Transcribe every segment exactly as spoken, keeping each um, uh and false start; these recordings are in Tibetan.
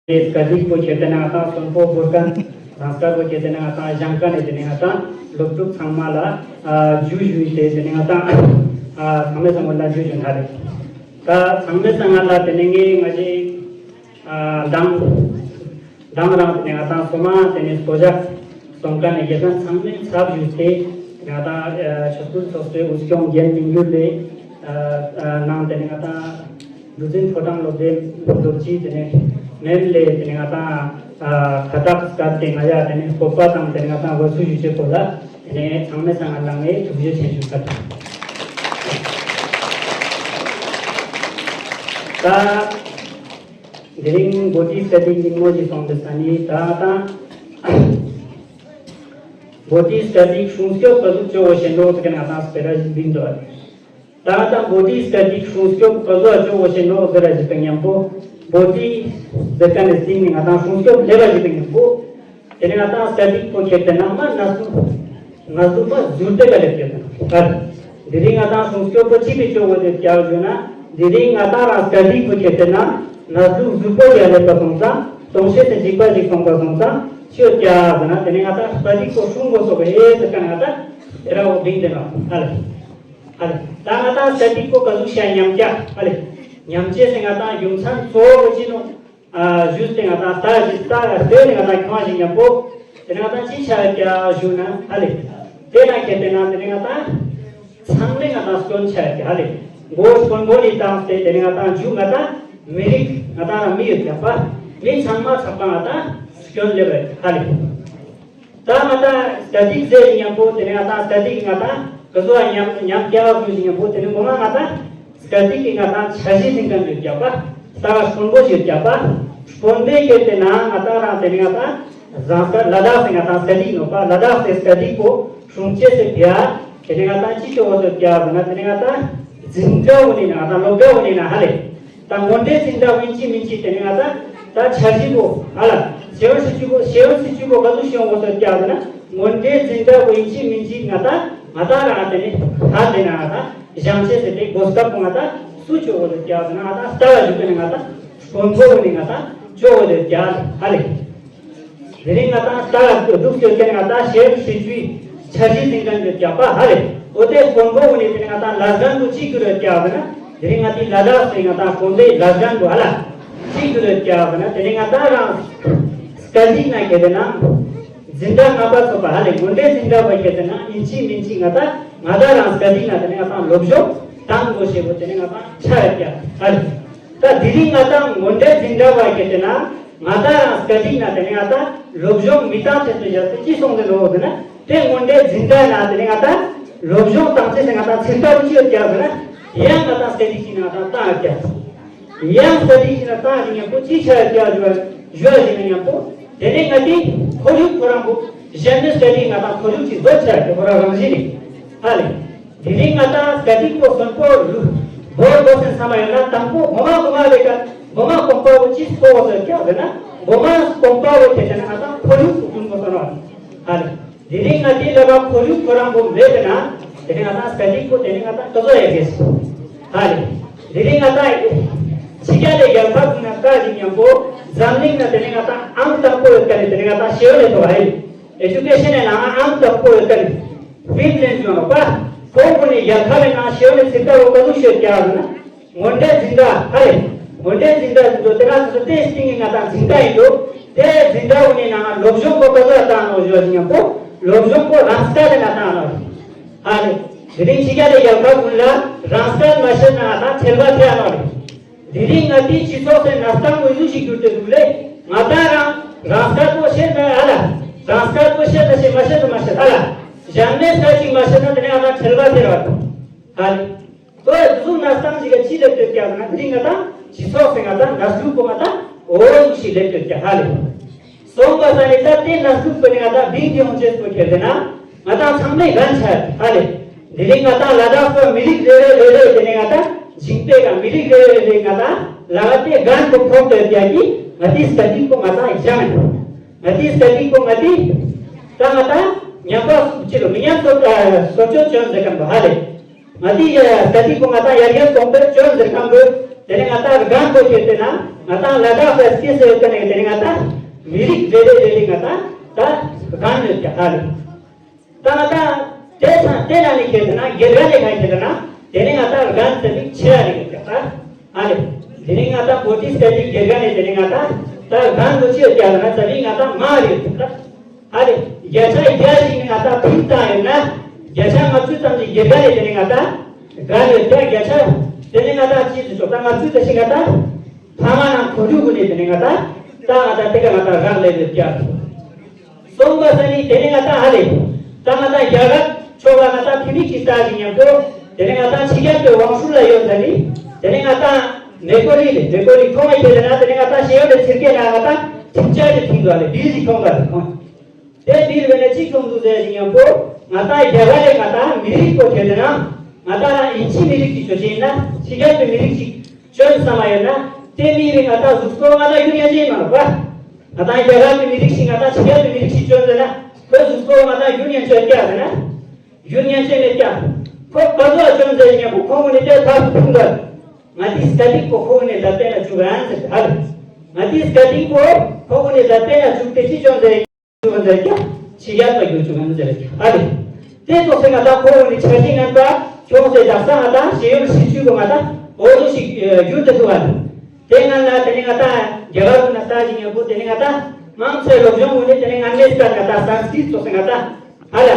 དེ་སྐད་ཡིག་པོ་ཁྱེར་ཏེ་ན་ང་ཏང་གསོན་པོ་བོར་མཁན། རང་སྐད་པོ་ཁྱེར་ཏེ་ན་ང་ཏང་གཞན་སྐད་ནས་དེ་ནས་ང་ཏང་སློབ་ཕྲུག་ཚང་མ་ལ་ཨ་ཇུ་ཞུས་ཏེ་དེ་ནས་ང་ཏང་ཨ་ཚང་མས་ཚང་མ་ལ་ཇུ་ཞུ་ན་རེད། ད་ཚང་མས་ཚང་མ་ལ་དེ་ནས་ངས་ང་ཞིག་ཨ་མདང་མདང་རང་དེ་ནས་ང་ཏང་སོ་མ་དེ་ནས་སོ་ཇག་སོང་ཀ་ནས་རྒྱལ་ཁབ་ཚང་མས་ཚབ་ཞུས་ཏེ་ང་ཏང་ཨ་ཆབ་སྲིད་ཚོགས་པའི་འོས་སྐྱོང་རྒྱལ་མི་འགྱུར་ལས་ཨ་ཨ་ནང་དེ་ནས་ང་ཏང་འདུ་འཛིན་ཕོ་བྲང་སློབ་གྲྭའི་སློབ་སྤྱི་དེ་ནས་མེམ་ལས་དེ་ནས་ང་ཏང་ཨ་ཁ་བཏགས་སྐབས་དེ་ང་ཡ་དེ་ནས་སྤོབས་པ་དང་དེ་ནས་ང་ཏང་དགའ་བསུ་ཞུ་ཆེད་སྐོར་ལ་དེ་ནས་ཚང་མས་ཚང་ང་ལ་ངས་ཐུགས་རྗེ་ཆེ་ཞུ་ཁ་ད། དེ་རིང་བོ་ཊི་སྐད་ཡིག་ཉིན་མོ་ཞིག་སོང་དུས་ས་ནི་ད་ད་བོ་ཊི་སྐད་ཡིག་སྲུང་སྐྱོབ་ག་ཟུག་ཅོ་བོ་ཞེ་ནོ་ཟེར་གི་ང་ཏང་སྤེ་ར་ཞིག་འདིང་འདུག་ད་ད་བོ་ཊི་སྐད་ཡིག་སྲུང་སྐྱོབ་ག་ཟུག་ཅོ་བོ་ཞེ་ནོ་ཟེར་ར་ཞིག་པའི་མཉམ་པོ་བོ་ཊི་ཟེར་ག་ནས་སྟེང་ནས་ང་ཏང་སྲུང་སྐྱོབ་ལས་པ་ཞིག་པའི་མཉམ་པོ། དེ་ནས་ང་ཏང་སྐད་ཡིག་པོ་ཁྱེར་ཏེ་ན་མ་ན་སུ་ང་སུ་མ་ཟུར་ཏེ་ག་ལེབ་ཀྱི་དང་ག་དེ་རིང་ང་ཏང་སྲུང་སྐྱོབ་པོ་ཅི་བེད་སྤྱོད་དགོས་དེ་བསྐྱར་ཞུ་ན་དེ་རིང་ང་ཏང་རང་སྐད་ཡིག་པོ་ཁྱེར་ཏེ་ན་ན་སུ་ཟུར་པོ་ཡ་ལེབ་པ་སོང་ཙང་སྟོང་ཤེས་སུ་འཇིག་པ་ཞིག་སོང་པ་སོང་ཙང་ཅི་ཡོད་ཀྱ་ཟེར་ན་དེ་ནས་ང་ཏང་སྐད་ཡིག་པོ་སྲུང་དགོས་སོ་གི་ཨེ་ཟེར་ཀ་ང་ཏང་དེ་ར་འོ་བིང་དེ་ན་ཧ་ལེ་ཧ་ལེ་ད་ང་ཏང་སྐད་ཡིག་པོ་ག་ཟུག་བཤད་ཉམས་ཀྱ་ཧ་ལེ་ཉམས་ཅེས་སེ་ང་ཏང་རྒྱུ་མཚན་གཙོ་བོ་ཅི་ནོ། ཨ་ཞུས་ཏེ་ང་ཏང་ལྟ་ཞིག་ལྟ་ལྟོས་ནས་ང་ཏང་ཁང་ཞིག་མཉམ་པོ། དེ་ནས་ང་ཏང་ཅི་ཆ་ཡོད་ཀྱ་ཞུ་ན་ཧ་ལེ། དེ་ན་ཁྱེར་ཏེ་ན་དེ་ནས་ང་ཏང་ཚང་མས་ང་ཏང་སྐྱོན་ཆ་ཡོད་ཀྱ་ཧ་ལེ། མགོ་སྐོན་མགོ་ནས་བཏང་སྟེ་དེ་ནས་ང་ཏང་མཇུག་ང་ཏང་མི་རིགས་ང་ཏང་རང་མི་ཡོད་ཀྱ་པ། མི་ཚང་མ་ཚགས་པ་ང་ཏང་སྐྱོན་ལེབ་ཡོད་ཧ་ལེ། ད་ང་ཏང་སྐད་ཡིག་ཟེར་མཉམ་པོ་དེ་ནས་ང་ཏང་སྐད་ཡིག་ང་ཏང་ག་ཟུག་ཉམས་ཉམས་རྒྱ་བ་ཟུག་ཞིག་མཉམ་པོ་དེ་ནས་ངོ་མ་ང་ཏང་སྐད་ཡིག་གི་ང་ཏང་འཆར་གཞི་འཛིན་མཁན་ཡོད་ཀྱ་པ། ལྟ་བ་དཔོན་པོ་ཡོད་ཀྱ་པ། དཔོན་པོའི་ཁྱེར་ཏེ་ན་ང་ཏང་རང་དེ་ནས་ང་ཏང་རང་སྐད་ལ་དྭགས་སི་ང་ཏང་སྐད་ཡིག་ནོ་པ་ལ་དྭགས་སི་སྐད་ཡིག་པོ་སྲུང་བཅད་སེ་བྱ། དེ་ནས་ང་ཏང་ཅི་ཆོག་ཟེར་ཀྱ་ཟེར་ན་དེ་ནས་ང་ཏང་འཛིན་གྲྭ་བོ་ནས་ང་ཏང་སློབ་གྲྭ་བོ་ནས་ན་ཧ་ལེ། ད་དངོས་འབྲེལ་འཛིན་གྲྭ་བོ་ཡིན་གཅིག་མིན་གཅིག་དེ་ནས་ང་ཏང་ད་འཆར་གཞི་བོ་ཧ་ལ་ཤེས་ཡོན་སྲིད་བྱུས་བོ་ཤེས་ཡོན་སྲིད་བྱུས་བོ་ག་ཚོད་ཤེས་ཡོན་བོ་ཟེར་ཀྱ་ཟེར་ན་དངོས་འབྲེལ་འཛིན་གྲྭ་བོ་ཡིན་གཅིག་མིན་གཅིག་ང་ཏང་ང་ཏང་རང་དེ་ནས་ཧ་དེ་ན་ང་ཏང་བཞེངས་བྱས་ཟེར་ཏེ་གོ་སྐབས་བོ་ང་ཏང་སུ་ཆོག་བོ་ཟེར་ཀྱ་ཟེར་ན་ང་ཏང་ལྟ་བ་ཞུ་གི་ནས་ང་ཏང་དཔོན་པོ་བོ་ནས་ང་ཏང་ཆོག་བོ་ཟེར་ཀྱ་ཧ་ལེ། དེ་རིང་ང་ཏང་ལྟ་སྡུག་ཟེར་ཏེ་ང་ཏང་ཤེས་ཡོན་སྲིད་བྱུས་འཆར་གཞི་འཛིན་མཁན་གྱི་རྒྱ་པ་ཧ་ལེ། འོ་དེ་དཔོན་པོ་བོ་ནས་དེ་ང་ཏང་ལ་སྒང་བོ་གཅིག་གི་རེད་རྒྱ་བ་ན། དེ་རིང་ང་ཏི་ལ་དྭགས་སེ་ང་ཏང་དཔོན་པོའི་ལ་སྒང་བོ་ཧ་ལ་གཅིག་གི་རེད་རྒྱ་བ་ན། དེ་རིང་ང་ཏང་རང་སྐད་ཡིག་ན་གལ་ཏེ་ན་འཛིན་གྲྭ་ལྔ་པ་ཚོགས་པ་ཧ་ལེ་དངོས་འབྲེལ་འཛིན་གྲྭ་བ་གལ་ཏེ་ན་ཡིན་གཅིག་མིན་གཅིག་ང་ཏང་ང་ཏང་རང་སྐད་ཡིག་ན་དེ་ང་ཏང་སློབ་སྦྱོང་དང་དགོས་ཤེས་བོ་དེ་ང་ཏང་ཆ་ཡོད་རྒྱ་ཧ་ལེ། ད་དེ་རིང་ང་ཏང་དངོས་འབྲེལ་འཛིན་གྲྭ་བ་གལ་ཏེ་ན་ང་ཏང་རང་སྐད་ཡིག་ན་དེ་ནས་ང་ཏང་སློབ་སྦྱོང་མི་བཏང་ཆེད་དུ་ཡར་ཏེ་ཅི་སོང་དེ་ལོ་དེ་ན་དེ་དངོས་འབྲེལ་འཛིན་གྲྭ་ན་དེ་ནས་ང་ཏང་སློབ་སྦྱོང་བཏང་ཆེད་དུ་ང་ཏང་ཚིག་ཐག་ཅི་ཡོད་ཀྱ་དེ་ན་ཡང་ང་ཏང་སྐད་ཡིག་ཅིག་ན་ང་ཏང་བཏང་ཡོད་ཀྱ། ཡང་སྐད་ཡིག་ཅིག་ན་བཏང་ཡོད་ཀྱ་མཉམ་པོ་ཅི་ཆ་ཡོད་ཀྱ་ཞུ་བ་ཞུ་བ་ཞིག་ན་མཉམ་པོ་དེ་ནས་ང་ཏི་ཁོར་ཡུག་ཁོ་རང་བོ་གཞན་མི་སྐད་ཡིག་ང་ཏང་ཁོར་ཡུག་ཅིག་བཟོ་ཆ་ཡོད་ཀྱ་ཁོ་རང་རང་བཞིན་ནི་ཧ་ལེ། དེ་རིང་ང་ཏང་སྐད་ཡིག་པོ་གསོན་པོ་ལུ་བོར་བོར་སེམས་ས་མ་ཡོད་ན་དང་པོ་ངོ་མ་ངོ་མ་རེ་ཀ་ངོ་མ་གོམ་པ་བོ་ཅི་སྤོ་བོ་ཟེར་ཀྱ་ཟེར་ན་ངོ་མ་གོམ་པ་བོ་དེ་ཟེར་ན་ང་ཏང་ཁོར་ཡུག་སུ་ཀུན་པོ་སོང་བ་ཧ་ལེ། དེ་རིང་ང་ཏི་ལ་བ་ཁོར་ཡུག་ཁོ་རང་པོ་མེད་ཟེར་ན་དེ་རིང་ང་ཏང་སྐད་ཡིག་པོ་དེ་རིང་ང་ཏང་ཏོ་ཏོ་ཡ་གེ་སི་ཧ་ལེ། དེ་རིང་ང་ཏང་ཕྱི་རྒྱལ་ལས་རྒྱལ་ཁབ་ཀུན་ན་ཀ་ཞིག་མཉམ་པོ་འཛམ་གླིང་ན་དེ་རིང་ང་ཏང་ཨང་དང་པོ་ཡོད་ཀ་ནི་དེ་རིང་ང་ཏང་ཤེས་ཡོན་ལས་ཐོག་ཧ་ལེ། ཨེ་ཇུ་ཀེ་ཤན་ནང་ཨང་དང་པོ་ཡོད་ཀ་ནི། ཧྥིན་ལན་ཡོང་བ། ཁོང་ཀུན་ནི་རྒྱལ་ཁབ་ནང་ཤེས་ཡོན་ཚིག་ཐག་རོ་ཀ་ལུ་ཤོད་ཀྱ་ཟེར་ན། དངོས་འབྲེལ་འཛིན་གྲྭ་ཧ་ལེ། དངོས་འབྲེལ་འཛིན་གྲྭ་ཟེར་དུས་དེ་ན་སོ་སོ་ཏེ་སྟེང་གི་ང་ཏང་འཛིན་གྲྭ་ཡིན་འདུག་དེ་འཛིན་གྲྭ་འུ་ནི་ནང་སློབ་སྦྱོང་གོ་ཀ་ཟ་བཏང་ནོ་ཞོ་ཞིག་ཉམ་པོ། སློབ་སྦྱོང་གོ་རང་སྐད་ལ་ན་བཏང་ནོ། ཧ་ལེ། དེ་རིང་ཕྱི་རྒྱལ་ལས་རྒྱལ་ཁབ་ཀུན་ལ་རང་སྐད་མ་ཤེས་ན་ང་ཏང་ཁྲེལ་བ་ཐེ་ཨ་ནོ་རེད། དེ་རིང་ང་ཏི་སྤྱི་ཚོགས་སེ་ན་སྟངས་འོས་བཟུང་ཞིག་གྱུར་ཏེ་འདུག་ལེ། ང་ཏང་རང་རང་སྐད་པོ་ཤེས་ན་ཨ་ལ། རང་སྐད་པོ་ཤེས་ན་ཤེས་མ་ཤེས་ན་མ་ཤེས་ཨ་ལ། གཞན་མའི་སྐད་ཅིག་མ་ཤེས་ན་དེ་ནས་ང་ཏང་ཁྲེལ་བ་ཐེ་ར་བ། ཧ་ལེ། དོ་ཡ་དུ་ན་སྟངས་ཞིག་ག་ཅི་ལེབ་ཏེ་ཀྱ་ན་དེ་རིང་ང་ཏང་སྤྱི་ཚོགས་སེ་ང་ཏང་ན་སུ་པོ་ང་ཏང་འོས་བཟུང་ཞིག་ལེབ་ཏེ་ཀྱ་ཧ་ལེ། སོང་བ་ས་ནས་ད་ལྟའི་ན་སུ་པོ་ནས་ང་ཏང་བིང་དེ་ཡོང་ཅེས་པོ་ཁྱེར་ཏེ་ན་ང་ཏང་ཚང་མས་གན་ཆ་ཧ་ལེ། དེ་རིང་ང་ཏང་ལ་དྭགས་སུ་མི་རིགས་རེ་རེ་རེ་རེ་དེ་ནས་ང་ཏང་འཇིགས་པའི་ག་མི་རིགས་རེ་རེ་རེ་ང་ཏང་ལ་བ་དེ་གན་པོ་ཕོག་ཏེ་ཡ་གི་ང་ཏི་སྐད་ཡིག་པོ་ང་ཏང་ཡང་ང་ཏི་སྐད་ཡིག་པོ་ང་ཏི་ད་ང་ཏང་ཉམས་པ་ཅི་ལོ་མི་ཉམས་སོ་སོ་ཅོ་ཅོན་ཟེར་གམ་པ་ཧ་ལེ། ང་ཏི་ཡ་སྐད་ཡིག་པོ་ང་ཏང་ཡར་རྒྱས་གོང་འཕེལ་ཅོན་ཟེར་གམ་པོ། དེ་ནས་ང་ད་རྒན་པོ་ཁྱེར་ཏེ་ན་ང་ད་ལ་དྭགས་ལ་སྐྱེས་སུ་ཡོད་ཀྱི་ནས་དེ་ནས་ང་ད་མི་རིགས་རེ་རེ་རེ་རེ་ང་ད་ད་རྒན་ཡོད་ཀྱི་ཧ་ལེ། ད་ང་ད་དེ་ཚང་དེ་ན་ནས་ཁྱེར་ཏེ་ན་དགེ་རྒན་ནས་གང་ཁྱེར་ཏེ་ན་དེ་ནས་ང་ད་རྒན་ཚ་བིག་ཆེ་ར་རེ་ཡོད་ཀྱི་ད་ཧ་ལེ། དེ་ནས་ང་ད་བོ་ཊི་སྐད་ཅིག་དགེ་རྒན་ནས་དེ་ནས་ང་ད་ད་རྒན་པོ་ཆེ་ཡོད་ཀྱི་ན་ཚ་བིག་ང་ད་མ་རེ་ཡོད་ཀྱི་ད། ཨ་རེ། བརྒྱ་ཆ་བརྒྱ་ཞིག་ནི་ང་ད་ཕིང་བཏང་ཡོད་ན། བརྒྱ་ཆ་ལྔ་བཅུ་ཙམ་ཞིག་དགེ་རྒན་ནས་དེ་ནི་ང་ད། དགའ་ཡོད་ཀྱང་བརྒྱ་ཆ། དེ་ནི་ང་ད་ཅི་ཟེར་ཆོག་ད་ལྔ་བཅུ་ཙམ་ཞིག་ང་ད། ཕ་མ་ནང་ཁོར་ཡུག་གི་ནས་དེ་ནི་ང་ད། ད་ང་ད་དེ་ག་ང་ད་རག་ལས་ཡོད་ཀྱང་། སོང་པ་ས་ནི་དེ་ནི་ང་ད་ཨ་རེ། ད་ང་ད་རྒྱ་གར་ཕྱོགས་ལ་ང་ད་ཕི་མིག་ཅིག་ལྟ་ཞིག་མཉམ་པོ། དེ་ནི་ང་ད་ཕྱི་རྒྱལ་དུ་དབང་ཧྲུལ་ལ་ཡོད་ཟ་ནི། དེ་ནི་ང་ད། མེ་ཀོ་ལི་རེད། མེ་ཀོ་ལི་ཁོང་ང་ཁྱེར་ན་དེ་ནི་ང་ད་ཤེས་ཡོན་དེ་ཚིར་སྐྱེས་ན་ང་ད་ཁྲིམས་འཆར་དེ་ཐིང་འདུག་ཨ་རེ་འདི་ཟིག་ཁྱོང་ག་རེ་ཁོང་། དེ་འདིར་བས་ན་གཅིག་བྱུང་འདུག་ཟེར་ཞིག་མཉམ་པོ་ང་ད་རྒྱ་གར་ལས་ང་ད་མི་རིགས་པོ་དེ་དེ་ན་ང་ད་རང་ཨིན་ཇི་མི་རིགས་ཀྱི་ཆོས་ཅན་ན་ཕྱི་རྒྱལ་གྱི་མི་རིགས་ཅིག་བཅོན་བསམ་མ་ཡོད་ན་དེ་མི་རིགས་ང་ད་གཟུགས་པོ་ང་ད་ཡུན་ཡང་ཅན་མ་རོགས་པ། ང་ད་རྒྱ་གར་གྱི་མི་རིགས་ཤིག་ང་ད་ཕྱི་རྒྱལ་གྱི་མི་རིགས་ཤིག་བཅོན་ཟེར་ན་ཁོའི་གཟུགས་པོ་ང་ད་ཡུན་ཡང་ཅན་རྒྱ་ཟེར་ན་ཡུན་ཡང་ཅན་མེད་ཀྱང་ཁོ་ག་ཚོད་བཅོན་ཟེར་ཞིག་མཉམ་པོ་ཁོང་གི་ནི་དེ་ཐག་ཐུང་ག་ང་དེའི་སྐད་ཡིག་པོ་ཁོ་ནས་ད་བསྟན་ན་བཅུག་ཨང་ཟེར་ཧ་ལེ། ང་དེའི་སྐད་ཡིག་པོ་ཁོ་ནས་ད་བསྟན་ན་བཅུག་སྟེ་ཅི་བྱུང་ཟེར་བཅུག་ཟེར་ཀྱང་ཕྱི་རྒྱལ་པ་རྒྱུ་བཅུག་ཨང་ཟེར་ཧ་ལེ། དེ་ཚོ་ཟེར་ང་ད་ཁོ་ནས་འཆར་གཞི་ངན་པ་ཁྱོང་ཟེར་དག་ས་ང་ད་ཤེས་ཡོན་སྲིད་བྱུས་པོ་ང་ད་འོ་ཟོ་ཞིག་བསྒྱུར་ཏེ་འདུག་ཨ་ལེ། དེ་ང་ལ་དེ་ནས་ང་ད་རྒྱ་གར་ན་ལྟ་ཞིག་ཡོད་པོ་དེ་ནས་ང་ད་དམངས་སེ་སློབ་སྦྱོང་ངོས་ནས་དེ་ནས་ང་གནས་སྐབས་ང་ད་སན་སྐྲིད་ཚོ་ཟེར་ང་ད། ཧ་ལ།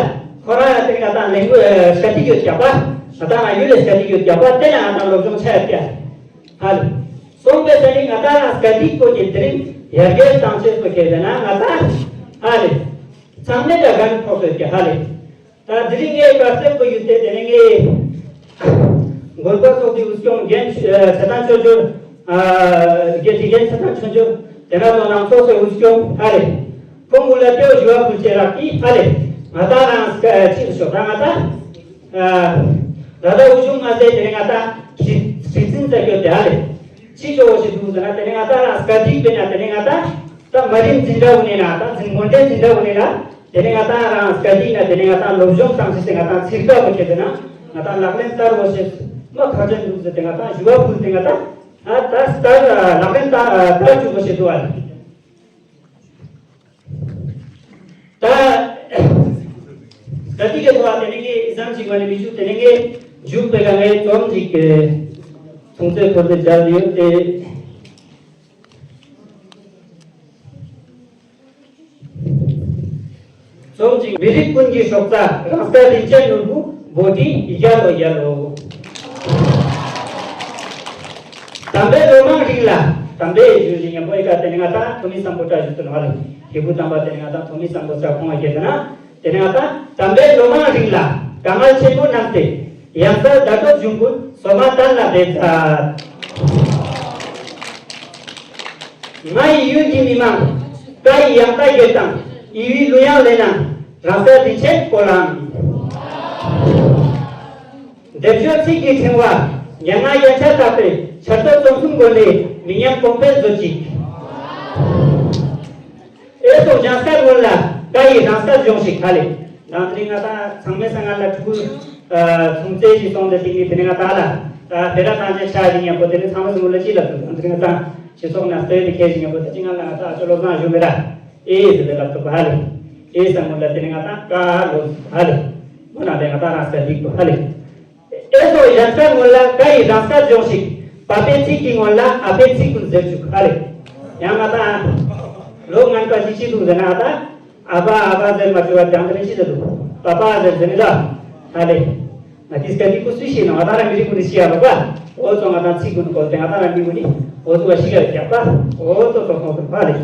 ཁོ་རང་ལ་དེ་ང་དང་ལེང་གུ་སྐད་ཡིག་ཡོད་རྒྱག་པ། ང་དང་ང་ཡུལ་ལས་སྐད་ཡིག་ཡོད་རྒྱག་པ་དེ་ལ་ང་དང་སློབ་སྦྱོང་ཆ་ཡོད་རྒྱག་ཧ་ལ། སོང་པའི་ས་ནི་ང་དང་རང་སྐད་ཡིག་པོ་གི་དེ་རིང་ཡར་རྒྱས་བཏང་ཆེད་སོ་ཁེལ་བས་ན་ང་དང་ཧ་ལ། ཚང་མས་ཀྱང་དགའ་ནི་ཕོག་སོད་ཀྱི་ཧ་ལ། ད་དེ་རིང་ངའི་དཀའ་སེམས་པོ་ཡོད་དེ་དེ་ནི་ངའི་མགོན་པོ་ཚོགས་སྡེ་དབུ་སྐྱོང་རྒན་ཆེ་ཚེ་བརྟན་ཆོས་འབྱོར། རྒན་ཆེ་རྒན་ཚེ་བརྟན་ཆོས་འབྱོར་དེ་ན་ལོ་ནང་ཚོགས་སའི་དབུ་སྐྱོང་ཧ་ལ། ཁོང་གུན་ལ་ལྟེ་བ་ཞུ་བ་ཕུལ་ཆེད་རག་གི་ཧ་ལེ། ང་ད་རང་སྐད་ཅིག་ཤོག་ད་ང་ད། ད་ད་འུ་ཆུང་ང་ཟེར་དེ་ནི་ང་ད་གྲི་གྲི་འཛིན་ཟེར་རྒྱུ་དེ་ཧ་ལེ། ཅི་ཆོག་ཞིག་འདུག་ཟེར་ན་དེ་ནི་ང་ད་རང་སྐད་ཅིག་པས་ན་དེ་ནི་ང་ད་ད་མ་རིམ་འཛིན་གྲྭ་བོ་ནས་ན་ད་འཛིན་དགོན་སྡེ་འཛིན་གྲྭ་བོ་ནས་ན་དེ་ནི་ང་ད་རང་སྐད་ཅིག་ན་དེ་ནི་ང་ད་སློབ་སྦྱོང་བཏང་ཞིག་ཟེར་ང་ད་ཚིག་ཀ་བོ་ཁྱེར་ཟེར་ན་ང་ད་ལག་ལེན་བསྟར་བོ་ཞེས་མ་ཁ་ཆེན་འདུག་ཟེར་དེ་ང་ད་ཞུ་བ་ཕུལ་དེ་ང་ད་ད་ད་ལག་ལེན་བསྟར་བསྟར་བཅུག་བོ་ཞེས་འདུག་ཨ་ལེ། ད། ད་ཐིག་གི་ཐོག་ལ་དེ་ནས་ངས་ཨི་ཙམ་ཞིག་མ་ནས་མི་བཞུགས་དེ་ནས་ངས་མཇུག་པའི་ཀ་ངས་རྩོམ་ཞིག་གི་ཐུང་ཚོད་ཁོ་ཚོས་སྦྱར་ཡོད་དེ། རྩོམ་ཞིག་མི་རིགས་ཀུན་གྱི་སྲོག་རྩ་རང་སྐལ་རིན་ཆེན་ནོར་བུ་བོ་དྷི་ཡི་ག་ལོ་ཡ་ལོ། དམ་པའི་ལོ་མང་རིང་ལ་དམ་པའི་ཞུ་ཞིག་ཉམ་པོ་ཡི་ག་དེ་ནས་ང་ད་ཐོ་མི་སམ་བྷོ་ཊ་ཞུ་ཏུ་ནོ་ཧ་ལེ། ཧི་བུ་དམ་པ་དེ་ནས་ང་ད་ཐོ་མི་སམ་བྷོ་ཊ་ཁོང་ང་ཁྱེར་ཏེ་ན། དེ་ནས་ང་ད་དམ་པའི་ལོ་མང་རིང་ལ་དཀའ་ངལ་ཆེན་པོ་གནང་སྟེ་ཡང་སར་ཟླ་གྲོགས་འབྱུང་ཀུན་སོ་མ་གཏན་ལ་འབེབས་མཛད། ང་ཡི་ཡུལ་གྱི་མི་མང་བཀའ་ཡི་ཡང་ད་བརྒྱད་དང་ཡི་བའི་གླུ་དབྱངས་ལེན་ན་རང་སྐལ་རིན་ཆེན་བཀོད་ལ་ཨང་། སྡེབ་སྦྱོར་ཚིག་གི་ཕྲེང་བ་མྱ་ངན་ཡན་ཆད་དག་པའི་ཆར་སྟོད་རྩོམ་གསུམ་སྒོ་ནས་མི་ཉམས་གོང་འཕེལ་མཛོད་ཅིག་ཨེ་སོགས་སྦྱང་སྐལ་སྔོན་ལ་བཀའ་ཡི་རང་སྐལ་སྦྱོང་ཞིག་ཧ་ལེ། ནང་དེ་རིང་ང་ད་ཚང་མའི་སང་ང་ལ་ཕྲུ་གུ་ཚུང་ཙེ་ཞིག་སོང་དེ་དེ་ནི་དེ་ནི་ང་ད་ལ་ད་བེ་ར་ཐང་ཆེ་ཆ་ཞིག་ཉམ་པོ་དེ་ནི་ཚང་མ་སྔོན་ལ་ཅི་ལ་དུ་ནང་དེ་རིང་ང་ད་ཕྱི་ཚོགས་ན་སྟོད་དེ་ཁྱེད་ཞིག་ཉམ་པོ་དེ་ཅི་ང་ལ་ང་ད་ཨ་ཅོ་བློ་བཟང་ཞུ་མེ་ར་ཨེ་ཟེར་དེ་ལ་ཐུག་པ་ཧ་ལེ། ཨེ་སང་སྔོན་ལ་དེ་ནི་ང་ད་ཀ་ལོ་ཧ་ལེ། མོ་ན་དེ་ང་ད་རང་སྐལ་སྡིག་པོ་ཧ་ལེ། ཨེ་སོགས་ཡང་སྐལ་སྔོན་ལ་བཀའ་ཡི་རང་སྐལ་སྦྱོང་ཞིག་པ་ཕའི་ཚིག་གི་སྔོན་ལ་ཨ་ཕའི་ཚིག་ཀུན་ཟེར་བཅུག་ཧ་ལེ། ཡང་ང་ད་ལོ་ངན་པ་ཞིག་ཅི་འདུག་ཟེར་ན་ཨ་ད་ཨ་ཕ་ཨ་ཕ་ཟེར་མ་བཅུག་པ་དང་དེ་ནས་ཅི་ཟེར་འདུག་པ་པ་ཟེར་ཟེར་ནི་ད་ཧ་ལེ། ང་དེ་སྐད་དེ་ཀུ་སུ་ཤེས་ན་ང་ད་རང་མི་རིགས་ཀུན་ནི་ཤེས་ཡ་ལོ་པ་འོ་ཚོ་ང་ད་ཚིག་ཀུན་བཀོལ་ཏེ་ང་ད་རང་མི་ཀུན་ནི་འོ་ཚོ་བ་ཤེས་ཡ་རྒྱག་པ་འོ་ཚོ་ཚོ་ཚོ་ཚོ་ཧ་ལེ།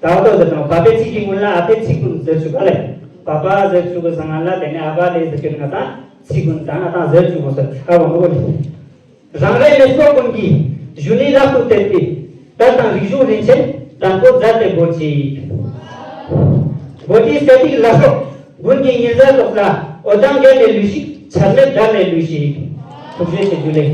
ད་ལྟ་ཟེར་དང་པ་ཕའི་ཚིག་གི་སྔོན་ལ་ཨ་ཕའི་ཚིག་ཀུན་ཟེར་བཅུག་ག་ལེ། པ་པ་ཟེར་བཅུག་གི་སྔོན་ལ་དེ་ནས་ཨ་ཕ་ལེ་ཟེར་གྱི་ང་ད་ཚིག་ཀུན་ད་ང་ད་ཟེར་བཅུག་གོ་ཟེར་ཧ་བ་མོ་ལེ། རང་རེའི་མེས་པོ་ཀུན་གྱི་གཞོན་ནུའི་ལག་ཏུ་གཏད་པའི་དར་དང་རིག་གཞུང་རིན་ཆེན་བྲང་པོ་མཛད་དེ་འབོད་ཅིག་བོད་ཀྱི་སྐད་ཡིག་ལ་སོགས་དགུན་གྱི་ཉི་ཟེར་ཐོག་ལ་འོད་མདངས་རྒྱས་ནས་ལུས་ཤིག་ཆར་མེད་དར་ནས་ལུས་ཤིག་ཐུགས་རྗེ་ཆེ་ཇུ་ལེ།